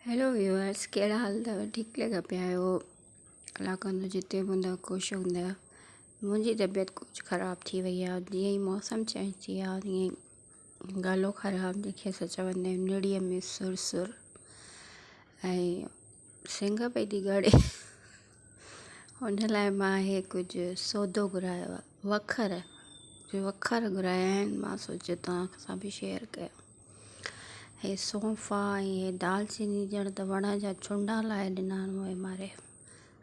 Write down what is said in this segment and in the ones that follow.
Hello viewers ڪهڙا حال اٿو ٺيڪ لڳا پيا آهيو الله ڪندو جتي به هوندا خوش هوندا منهنجي طبيعت ڪجهه خراب ٿي وئي آهي جيئن ئي موسم چينج ٿي ويو آهي تيئن ئي گلو خراب جنهن کي اسان چوندا آهيون نڙيء ۾ سر سر ۽ سنگهه پئي ٿي ڳڙي ان لاء مان هي ڪجهه سودو گهرايو آهي وکر وکر گهرايا آهن مان سوچيو توهان سان به شيئر ڪيان هي سونف آ ۽ هي دالچيني ڄڻ ته وڻ جا ڇنڊا لائي ڏنا آهن موئي ماري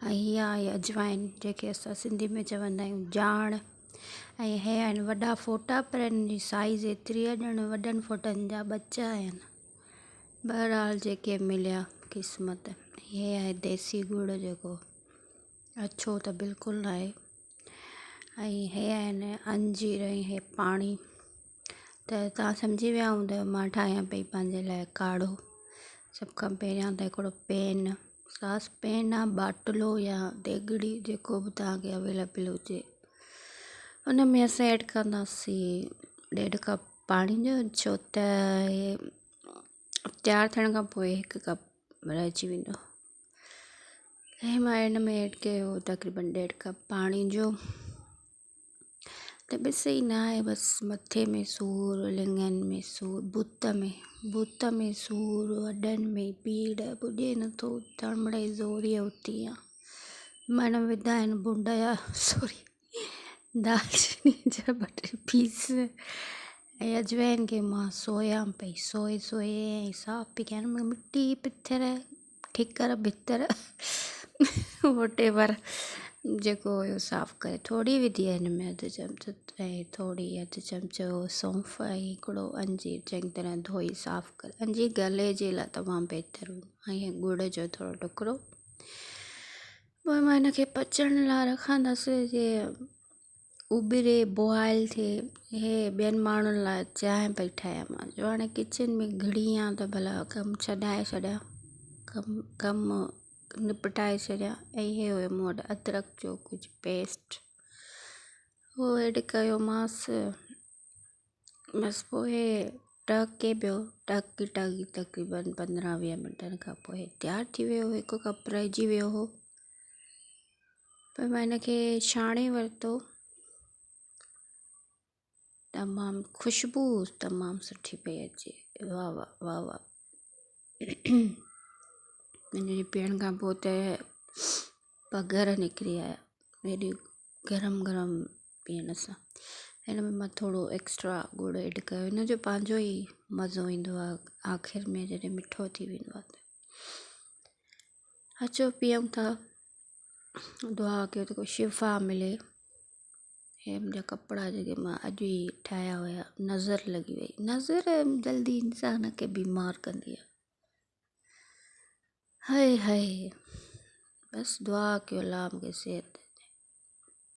۽ هي آهي اجوائن جنهن کي اسان سنڌي ۾ چوندا آهيون جاڻ ۽ هي آهن وڏا ڦوٽا پر هن جي سائيز ايتري آهي ڄڻ وڏن ڦوٽن جا ٻچا آهن بهرحال جيڪي مليا قسمت هي آهي ديسي ڳڙ جيڪو اڇو ته بلڪل ناهي ۽ هي آهن انجير ۽ هي پاڻي ته توهان سمجهي ويا هوندؤ مان ٺاهيان پئي پنهنجي لاءِ ڪاڙهو سڀ کان پهريان ته هڪڙو پين ساس پين آهي باٽلو يا ديڳڙي جيڪو به توهان کي اويليبل هجي ان ۾ اسان ايڊ ڪنداسين ڏيڍ ڪپ پاڻي جو ڇو ته هي تيار ٿيڻ کان پوءِ هڪ ڪپ رهجي ويندو ۽ مان ان ۾ ايڊ ڪيو تقريبن ڏيڍ ڪپ پاڻي جو طبيعت صحيح نه آهي بس مٿي ۾ سور لڱن ۾ سور بت ۾ بت ۾ سور هڏن ۾ پيڙ پڄي نٿو اٿڻ مڙئي زوريءَ اٿي آهيان من وڌا آهن بنڊ جا سوري دالچيني جا ٻه ٽي پيس ۽ اجوائن کي مان سويان پئي سوئي سوئي ۽ صاف پئي ڪيان مٽي پٿر ٺڪر ڀتر واٽ ايور جيڪو هيو صاف ڪري ٿوري وڌي آهي هن ۾ اڌ چمچو ۽ ٿوري اڌ چمچو سونف ۽ هڪڙو انجير چڱي طرح ڌوئي صاف ڪري انجير گلي جي لاءِ تمام بهتر هوندو آهي ۽ ڳڙ جو ٿورو ٽڪڙو پوءِ مان هن کي پچڻ لاءِ رکندس جيئن اٻري بوائل ٿئي هي ٻين ماڻهن لاءِ چانهه پئي ٺاهيان مان جو هاڻي ڪچن ۾ گهڙي آهيان ته ڀلا ڪم ڇڏائي ڇڏيان ڪم ڪم نپٽائي ڇڏيان ۽ هي هيو مون وٽ ادرڪ جو ڪجهه پيسٽ اهو ايڊ ڪيومانس بس پوءِ ٽهڪي پيو ٽهڪي ٽهڪي تقريبن پندرهن ويهه منٽن کان پوءِ تيار ٿي ويو هڪ ڪپ رهجي ويو هو پوءِ مان هن کي ڇاڻي ورتو تمام خوشبو تمام سٺي پئي اچي واهه واهه واهه واهه هن جي پيئڻ کان پوءِ ته پگهر نڪري آيا هيڏي گرم گرم پيئڻ سان هن ۾ مان ٿورو ايڪسٽرا ڳڙ ايڊ ڪيو هن جو پنهنجو ئي مزو ايندو آهي آخر ۾ جڏهن مٺو ٿي ويندو آهي ته اچو پيئون ٿا دعا ڪيو ته ڪو شفا ملي هي منهنجا ڪپڙا جيڪي مان اڄ ئي ٺاهيا هئا نظر لڳي وئي نظر جلدي انسان کي بيمار ڪندي آهي هاءِ هاءِ بس دعا ڪيو الله مون کي صحت ڏي.